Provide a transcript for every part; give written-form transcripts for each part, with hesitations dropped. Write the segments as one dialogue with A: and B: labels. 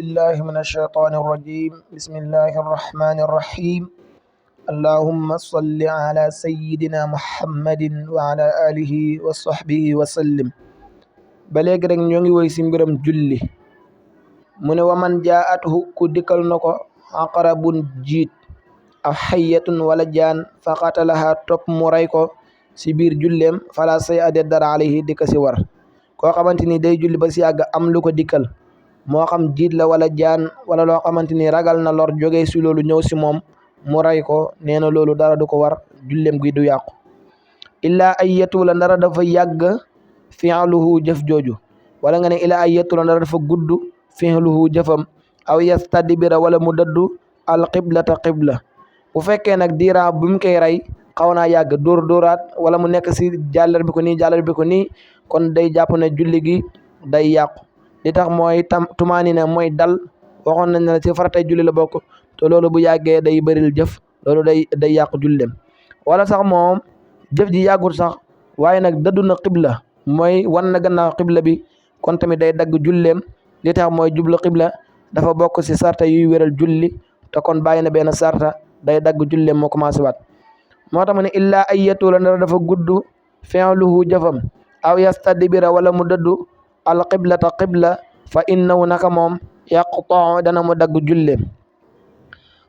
A: بالله من الشيطان الرجيم بسم الله الرحمن الرحيم اللهم صل على سيدنا محمد وعلى آله وصحبه وسلم بلغ رek ñoo ngi woy ci mbiram julli mu ne wa man jaa'athu ku dikkal na ko aqrabun jiit aw hayyatun wala jaan fa qatalaha topp mu rey ko ci biir julleem fala say ade dara alayhi di ko ci war koo xamante ni day julli ba ci yàgg am lu ko dikkal moo xam jiit la wala jaan wala loo xamante ni ragal na lor jógee ci loolu ñëw ci moom mu rey ko nee na loolu dara du ko war julleem gi du yàqu illaa ay yetu la ndara dafa yàgg fi'luhu jëf jooju wala nga ne illaa ay yetu la ndara dafa gudd fi'luhu jëfam aw yastadbira wala mu dëddu alqiblata qibla bu fekkee nag diira bu mu koy rey xaw naa yàgg dóoraat wala mu nekk ci jàllar bi ko nii kon day jàpp ne julli gi day yàqu li tax mooy tumaani ne mooy dal waxoon nañ ne ci faratay julli la bokk te loolu bu yàggee day bëril jëf loolu day yàqu julleem wala sax moom jëf ji yàggul sax waaye nag dëddu na xibla mooy wan na gannaaw xibla bi kon tamit day dagg julleem li tax mooy jublu xibla dafa bokk ci sarta yuy wéral julli te kon bàyyi na benn sarta day dagg julleem moo commencé waat moo tax mu ne illaa ay yetu la ndara dafa gudd fi'luhu jëfam aw yastadbira wala mu dëddu alqiblata qibla fa innahu naka moom yaqta'u dana mu dagg julleem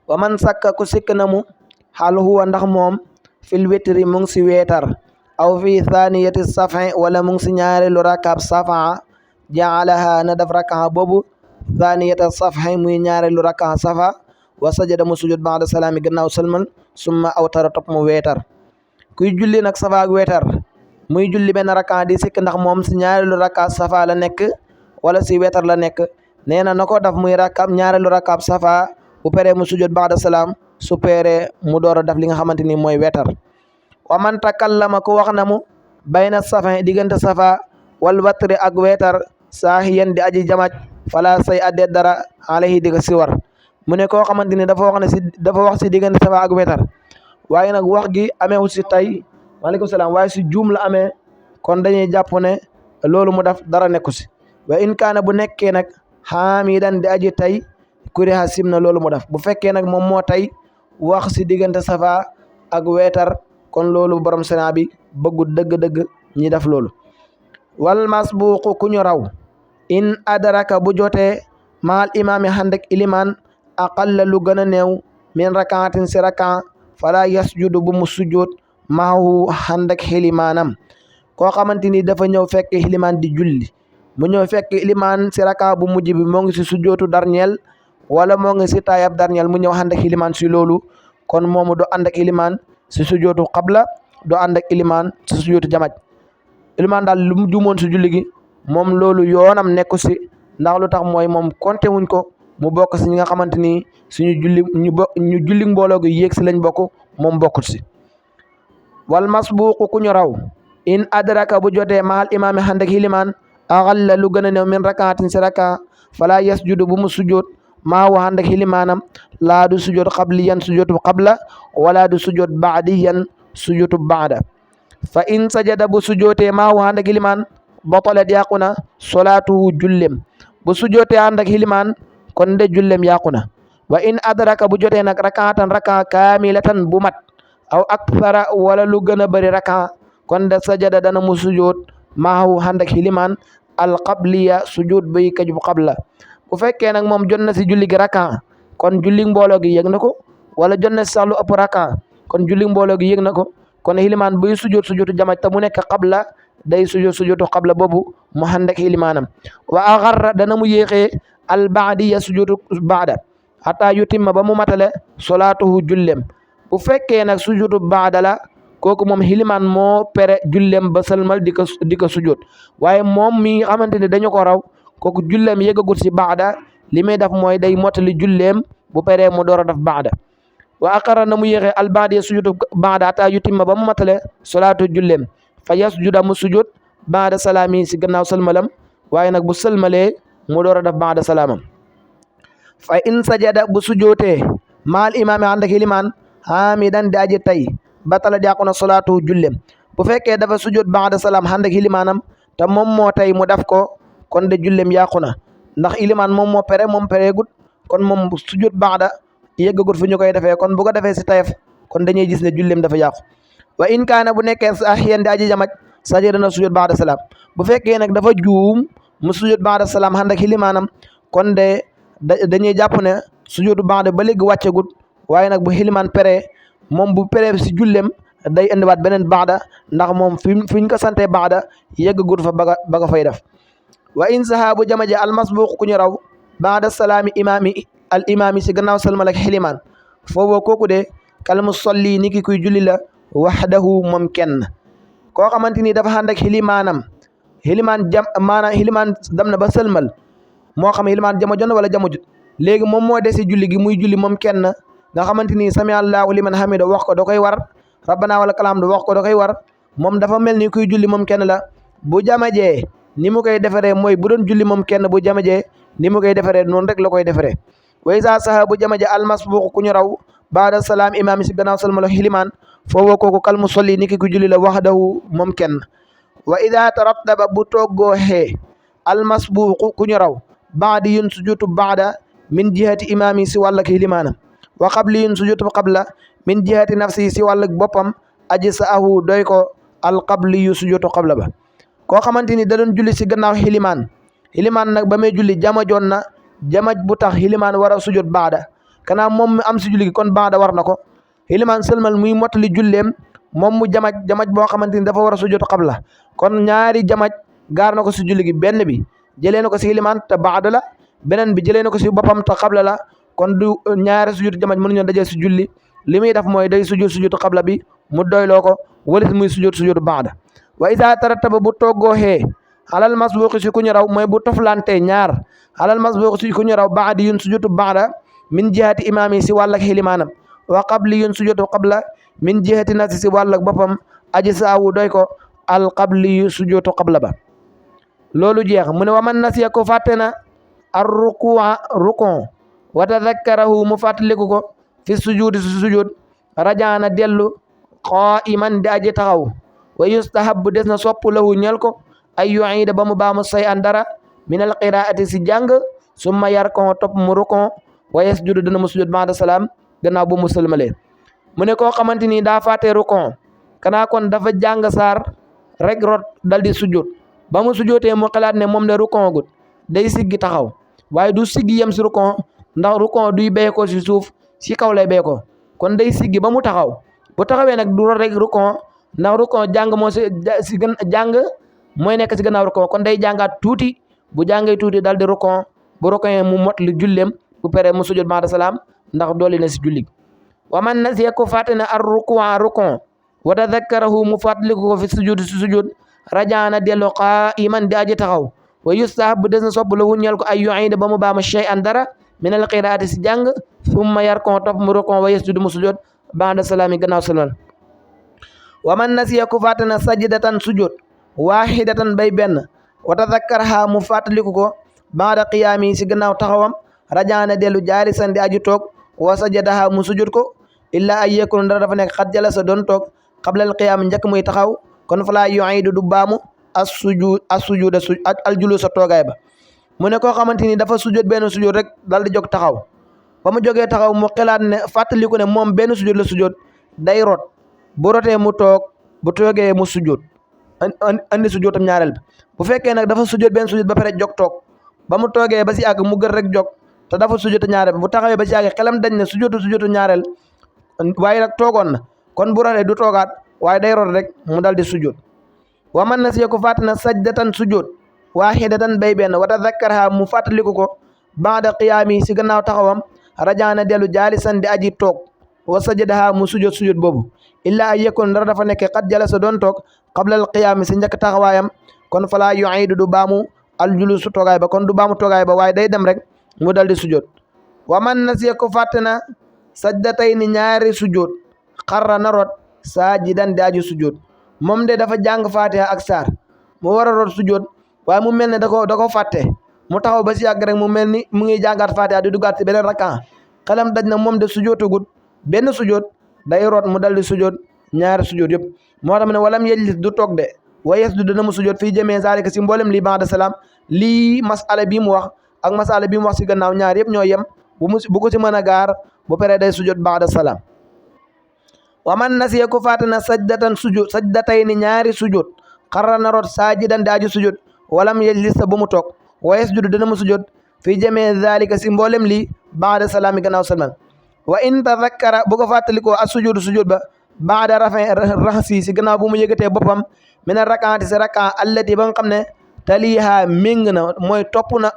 A: wa man sakka ku sikk na mu hal huwa ndax moom fil witri mu ngi ci weetar aw fi thaniyati safi wala mu ngi ci ñaareelu rakab safa jaalaha na def rakaha boobu thaniyata safi muy ñaareelu rakaha safa wa sajada mu sujud ba'da salaami gannaaw salman summa awtara topp mu weetar kuy julli nag safa ak weetar muy julli benn rakka di sikk ndax moom ci ñaareelu rakka safa la nekk wala ci wetar la nekk nee na ko daf muy rakkaab ñaareelu rakkaab safa bu peree mu sujud ba'da salaam su peree mu door a def li nga xamante ni mooy wetar wa man takallama ku wax na mu bayna safa diggante safa wal watri ak wetar saahiyan di aji jamaj fala say adde dara alayhi di ko si war mu ne koo xamante ni dafa wax ci diggante safa ak wetar waaye nag wax gi ameewu ci tay waaleykum salaam waaye ci juum la amee kon dañuy jàpp ne loolu mu def dara nekku ci wa in kaana bu nekkee nag xaamidan di aji tay kuriha sim na loolu mu def bu fekkee nag moom moo tay wax ci diggante safa ak weetar kon loolu borom sena bi bëggu dëgg-dëgg ñi def loolu wal masbuqu ku ñu raw in adaraka bu jotee maal imaami handek iliman aqalla lu gën a néew min rakaatin ci rakaa fala yasjudu bu mu sujjoot maahu handek xilimaanam koo xamante ni dafa ñëw fekk xilimaan di julli mu ñëw fekk xilimaan ci raka bu mujj bi moo ngi ci sujjootu darñeel wala moo ngi ci taayab darñeel mu ñëw ànd ak xilimaan ci loolu kon moomu du ànd ak xilimaan ci sujjootu qabla du ànd ak xilimaan ci sujjootu jamaj xilimaan daal lu mu juumoon ci julli gi moom loolu yoonam nekku ci ndax lu tax mooy moom konte wuñ ko mu bokk ci ñi nga xamante ni suñu julli mbooloo gi yéeg ci lañ bokk moom bokkut ci wal masbuqu ku ñu raw in adraka bu jotee mahal imaami handek hilimaan axalla lu gën a néew min rakaatin ci raka fala yasjudu bu mu sujjoot maa wa handek hilimaanam laa du sujjoot qabliyan sujjootu qabla wala du sujjoot baadiyan sujjootu baada fa in sajada bu sujjootee maa wa handek hilimaan batalat yàqu na solaatuhu jullem bu sujjootee handek hilimaan kon de jullem yàqu na wa in adraka bu jotee nag rakaatan raka kaamilatan bu mat aw akthara wala lu gën a bëri raka kon de sajada dana mu sujjoot maahu handak hilimaan alqabliya sujjoot bay kajub qabla bu fekkee nag moom jot na ci julli gi raka kon julli mbooloo gi yëg na ko wala jot na ci sax lu ëpp raka kon julli mbooloo gi yëg na ko kon hilimaan buy sujjoot sujjootu jamaj te mu nekk qabla day sujjootu qabla boobu mu handak hilimaanam wa axarra dana mu yéexee albaadiya sujjootu baada hatta yutimma ba mu matale solaatuhu jullem bu fekkee nag sujjootu baada la kooku moom hilimaan moo pere jullem ba salmal di ko sujjoot waaye moom mi nga xamante ne dañu ko raw kooku jullem yëgagul ci baada li muy def mooy day mottali julleem bu peree mu door a def baada wa aqara na mu yéexee albaadiya sujjootu baada hatta yutimma ba mu matale solaatu jullem fa yasjuda mu sujjoot baada salaami ci gannaaw salmalam waaye nag bu salmalee mu door a def baada salaamam fa in sajada bu sujjootee maal imaami ànd ak hilimaan hamidan di aji tay batala jàqu na solaatu jullem bu fekkee dafa sujjoot ba'da salaam ànd ak hilimaanam te moom moo tay mu def ko kon de jullem yàqu na ndax ilimaan moom moo pere moom pereegut kon moom sujud baada yeggagut fu ñu koy defee kon bu ko defee si tayef kon dañuy gis ne julleem dafa yàqu wa in kaana bu nekkee saahiyan di aji jamaj sajada na sujud baada salaam bu fekkee nag dafa juum mu sujud baada salaam ànd ak ilimaanam kon de dañuy jàpp ne sujud baada ba léegi wàccegut waaye nag bu ilimaan pere moom bu pere si julleem day indiwaat beneen baada ndax moom fi ñu ko sante baada yeggagut fa baga fay def wa in sahabu jamaje almasbuq ku ñu raw baada salaami imaami si gannaaw salmal ak xilimaan foofu kooku de kal musalli ni ki kuy julli la waxdahu moom kenn koo xamante ni dafa ànd ak xilimaanam xilimaan dam na ba salmal moo xam xilimaan jama jon wala jama jut léegi moom moo desi julli gi muy julli moom kenn nga xamante ni sami allahu liman hamida wax ko da koy war rabbana wala kalaam du wax ko da koy war moom dafa mel ni kuy julli moom kenn la bu jamajee ni mu koy defaree mooy bu doon julli moom kenn bu jamajee ni mu koy defaree noonu rek la koy defaree wa isa saha bu jamaje almasbuq ku ñu raw baada salaam imaam si gannaaw salmalo xilimaan foofu kooku kal musalli ni ki ku julli la waxdahu moom kenn wa ida tarattaba bu toggooxee almasbuq ku ñu raw baadi yun sujutu baada min jihati imaami si wàllak xilimaanam wa qabli yun sujutu qabla min jihati nafsi si wàllak boppam aji saahu doy ko alqabli yu sujutu qabla ba koo xamante ni da doon julli si gannaaw xilimaan nag ba muy julli jamajoon na jamaj bu tax xilimaan war a sujud baada kanaa moom mi am si julli gi kon baada war na ko xilimaan sëlmal muy mottali julleem moom mu jamaj boo xamante ni dafa war a sujud qabla kon ñaari jamaj gaar na ko si julli gi benn bi jëlee na ko si xilimaan te baada la beneen bi jëlee na ko si boppam te qabla la kon du ñaari sujud jamaj mënuñoo dajee si julli li muy def mooy day sujud qabla bi mu doyloo ko walis muy sujud baada wa isa tarattaba bu toggooxee alal masbuqi si ku ñu raw mooy bu toflante ñaar alal masbuqi si ku ñu raw baadi yun sujudu baada min jihati imaami si wàllak xilimaanam wa qabli yun sujudu qabla min jihati nafsi si wàllak boppam aji saawu doy ko al qabli yu sujudu qabla ba loolu jeex mu ne wa man nasiya ko fàtte na ar rukon wa tadakkarahu mu fàttaliku ko fi sujudi si sujud rajaana dellu qaiman di aji taxaw wa yustahabu des na sopp lahu ñel ko ay yuida ba mu baamu say an dara min al qiraati si jàng summa yarkon topp mu rukon wa yasjudu dana mu sujud ba'da salaam gannaaw bu mu sëlmalee mu ne koo xamante ni daa fàtte rukon kanaa kon dafa jàng saar rek rot dal di sujud ba mu sujjootee mu xalaat ne moom de rukon gut day siggi taxaw waaye du siggi yem si rukon ndax rukon duy beye ko si suuf si kaw lay beye ko kon day siggi ba mu taxaw bu taxawee nag du rot rek rukon ndax rukon jàng moo si jàng mooy nekk si gannaaw rukon kon day jàngaat tuuti bu jàngee tuuti dal di rukon bu rukon mu mot li julleem bu pere mu sujud ba'da salaam ndax dooli na si julli wa man nasiya ko fàtte na ar rukon wa tadakkarahu mu fàttaliku ko fi sujud rajaana dellu qaa'iman di aji taxaw wa yustahabu des na sopp la wuññal ko ay yu'ida ba mu baama shay'an dara min al qiraati si jàng summa yarkon topp mu rukon wa yasjudu mu sujud ba'da salaami gannaaw salmal wa man nasiya ko fàtte na sajdatan sujud waahidatan bay benn wa tadakkarha mu fàttaliku ko ba'da qiyaami si gannaaw taxawam rajaana dellu jaalisan di aji toog wa sajadaha mu sujud ko illa ay yakun dara dafa nekk xat jalasa doon toog qabla al qiyaam njëkk muy taxaw kon falaa yu'idu du baamu as-sujuda al julusa toogaay ba mu ne koo xamante ni dafa sujud benn sujud rek dal di jóg taxaw ba mu jógee taxaw mu xalaat ne fàttaliku ne moom benn sujud la sujud day rot bu rotee mu toog bu toogee mu sujud andi sujudam ñaareel bi bu fekkee nag dafa sujud benn sujud ba pare jóg toog ba mu toogee ba si àgg mu gër rek jóg te dafa sujud ñaareel bi bu taxawee ba si àgg xelam dañ ne sujudu ñaareel waaye nag toogoon na kon bu rotee du toogaat waaye day rot rek mu dal di sujud wa man nasiya ko fàtte na sajdatan sujud waahidatan bay benn wa tadakkarha mu fàttaliku ko ba'da qiyaami si gannaaw taxawam rajaana dellu jaalisan di aji toog wa sajadaha mu sujud boobu illa ay yakun dara dafa nekk qad jalasa doon toog qabla al qiyaami si njëkk taxawaayam kon falaa yu'idu du baamu al julusu toogaay ba kon du baamu toogaay ba waaye day dem rek mu dal di sujud wa man nasiya ko fàtte na sajdatayni ñaari sujud xarra na rot saajidan di aji sujud moom de dafa jàng fatiha ak saar mu war a rot sujud waaye mu mel ne da ko fàtte mu taxaw ba si yàgg rek mu mel ni mu ngi jàngaat fatiha di duggaat si beneen rakkaan xelam daj na moom de sujootagut benn sujud day rot mu dal di sujud ñaari sujud yëpp moo tax ne walam yejlis du toog de wa yasjudu dana mu sujud fii jëmee zaalika si mboolem lii ba'da salaam lii masala bi mu wax ak masala bi mu wax si gannaaw ñaar yëpp ñoo yem bu ko si mën a gaar bu paree day sujjoot baada salaam. wa man nasiya ku faatana sajdatan sujud sajdatayni ñaari sujud xarra na rot saajidan di aju sujud walam yajlis sa bu mu toog wa yasjudu dana mu sujud fi jamee dhalika si mboolem lii baada salaami gannaaw salman. wa in tadakkara bu ko fàttalikoo as sujud ba baada raxsi si gannaaw bu mu yëgatee boppam mina rakaati si raka allati ba nga xam ne taliha méng na mooy topp na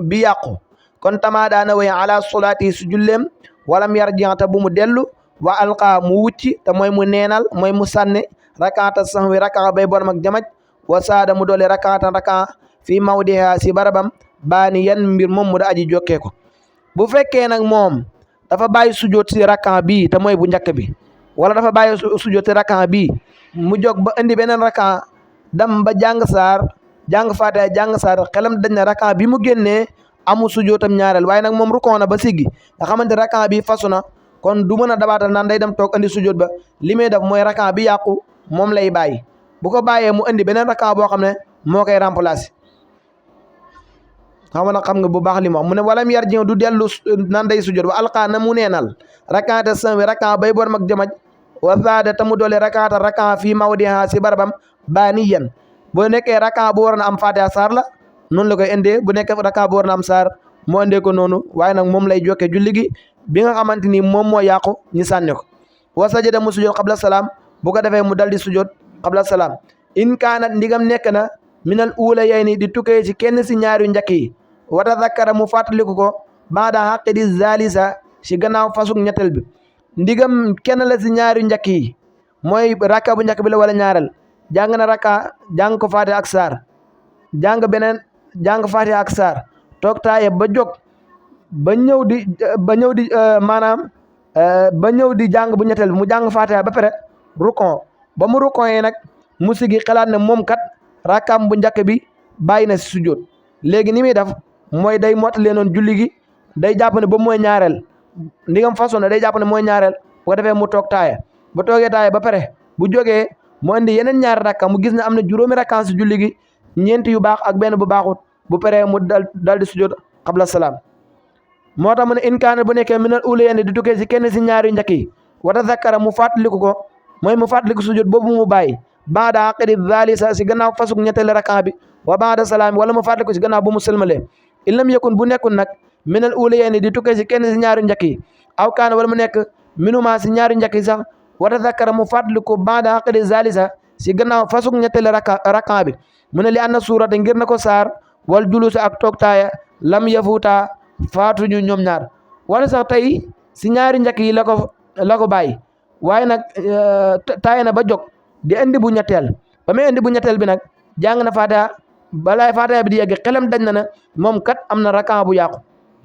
A: bi yàqu kon tamaa daana way ala solaati su julleem walam yarji'ta bu mu dellu wa alqa mu wucci te mooy mu neenal mooy mu sànni rakaata sahwi raka bay borom ak jamaj wa saada mu doole rakaata raka fii mawdiha si barabam baani yan mbir moom mu da aji jokkee ko. bu fekkee nag moom dafa bàyyi sujoot si raka bii te mooy bu njëkk bi wala dafa bàyyi sujoot si raka bii mu jóg ba indi beneen raka dam ba jàng saar jàng faatiha jàng saar xelam dañ na raka bi mu génnee amu sujootam ñaareel waaye nag moom rukkoo na ba siggi nga xamante raka bi fasu na kon du mën a dabaatal naan day dem toog andi sujoot ba li muy def mooy raka bi yàqu moom lay bàyyi bu ko bàyyee mu indi beneen raka boo xam ne moo koy remplacer. xam nga bu baax li mu wax mu ne walam yarji du dellu nan day sujjoot wa alqa na mu neenal rakaata sami raka bay bor mag jamaj wa zaada tamu doole rakaata raka fii mawdiha si barabam baaniyan bu nekkee raka bu waroon a am fatiha saar la noonu la koy indee bu nekkee raka bu waroon a am saar moo indee ko noonu waaye nag moom lay jokke julli gi bi nga xamante ni moom moo yàqu ñu sànni ko. wa sajada mu sujjoot qabla salaam bu ko defee mu dal di sujjoot qabla salaam in kaanat ndigam nekk na minal uulayayni di tukkee ci kenn si ñaari njëkk yi wa tadakkara mu fàttaliku ko baada xaqidi zalisa si gannaaw fasuk ñetteel bi ndigam kenn la si ñaari njëkk yi mooy rakka bu njëkk bi la wala ñaareel jàng na rakka jàng ko faatiha ak saar jàng beneen jàng faatiha ak saar toog taaye ba jóg ba ñëw di maanaam ba ñëw di jàng bu ñetteel bi mu jàng faatiha ba pare rukon ba mu rukon yi nag mu sigi xalaat ne moom kat rakkaam bu njëkk bi bàyyi na si sujjóot léegi ni muy def mooy day mottalee noonu julli gi day jàpp ne ba mooy ñaareel ndigam façon na day jàpp ne mooy ñaareel bu ko defee mu toog taaya ba toogee taaya ba pare bu jógee mu indi yeneen ñaari rakka mu gis ne am na juróomi rakka si julli gi ñeenti yu baax ak benn bu baaxut bu paree mu dal di sujjóot qabla salaam. moo tax mu ne in kaana bu nekkee minal ulayayni di tukkee si kenn si ñaari njëkk yi wa tazakkara mu fàttaliku ko mooy mu fàttaliku sujjóot boobu mu bàyyi baada aqidi zalisa si gannaaw fasuk ñetteelu rakka bi wa baada salaam wala mu fàttaliku si gannaaw bu mu sëlmalee in lam yakun bu nekkul nag minal ulayayni di tukkee si kenn si ñaari njëkk yi aw kaana wala mu nekk minuma si ñaari njëkk yi sax wa tazakkara mu fàttaliku baada aqidi zalisa si gannaaw fasuk ñetteelu rakka bi mu ne li anna suurata ngir na ko saar wal julusa ak toog taaya lam yafuuta faatuñu ñoom ñaar wala sax tey si ñaari njëkk yi la ko bàyyi waaye nag taaya na ba jóg di indi bu ñetteel ba muy indi bu ñetteel bi nag jàng na faatiha balaay faatiha bi di yegg xelam dañ na moom kat am na rakka bu yàqu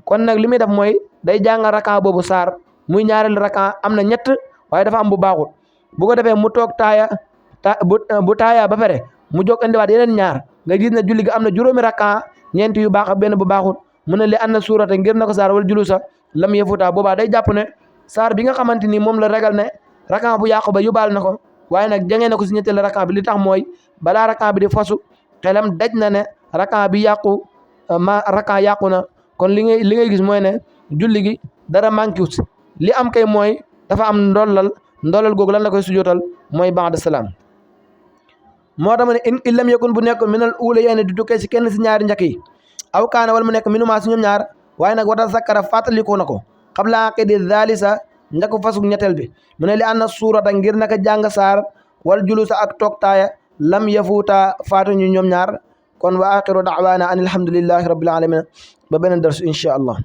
A: kon nag li muy def mooy day jàng rakka boobu saar muy ñaareel rakka am na ñett waaye dafa am bu baaxut bu ko defee mu toog taaya bu taaya ba pare mu jóg indiwaat yeneen ñaar nga gis ne julli gi am na juróomi rakka ñeenti yu baax ak benn bu baaxut mu ne li anna suurata ngir na ko saar wala julusa lam yafuta boobaa day jàpp ne saar bi nga xamante ni moom la ragal ne rakka bu yàqu ba yóbbaal na ko waaye nag jangee na ko si ñetteelu rakka bi li tax mooy balaa rakka bi di fasu xelam daj na ne rakka bi yàqu rakka yàqu na kon li ngay gis mooy ne julli gi dara manqué wut li am kay mooy dafa am ndollal googu lan la koy sujootal mooy ba'da salaam. moo tax ma ne in lam yakun bu nekk minal ulayayni di tukkee si kenn si ñaari njëkk yi aw kaana wala mu nekk minuma si ñoom ñaar waaye nag wata zakkara fàttalikoo na ko qabla aqidi zalisa njëkk fasuk ñetteel bi mu ne li anna suurata ngir naka jàng saar wal julusa ak toog taaya lam yafuuta faatuñu ñoom ñaar kon wa axiru da'waana an alhamdulillahi rabbil alamin ba beneen dars insha allah.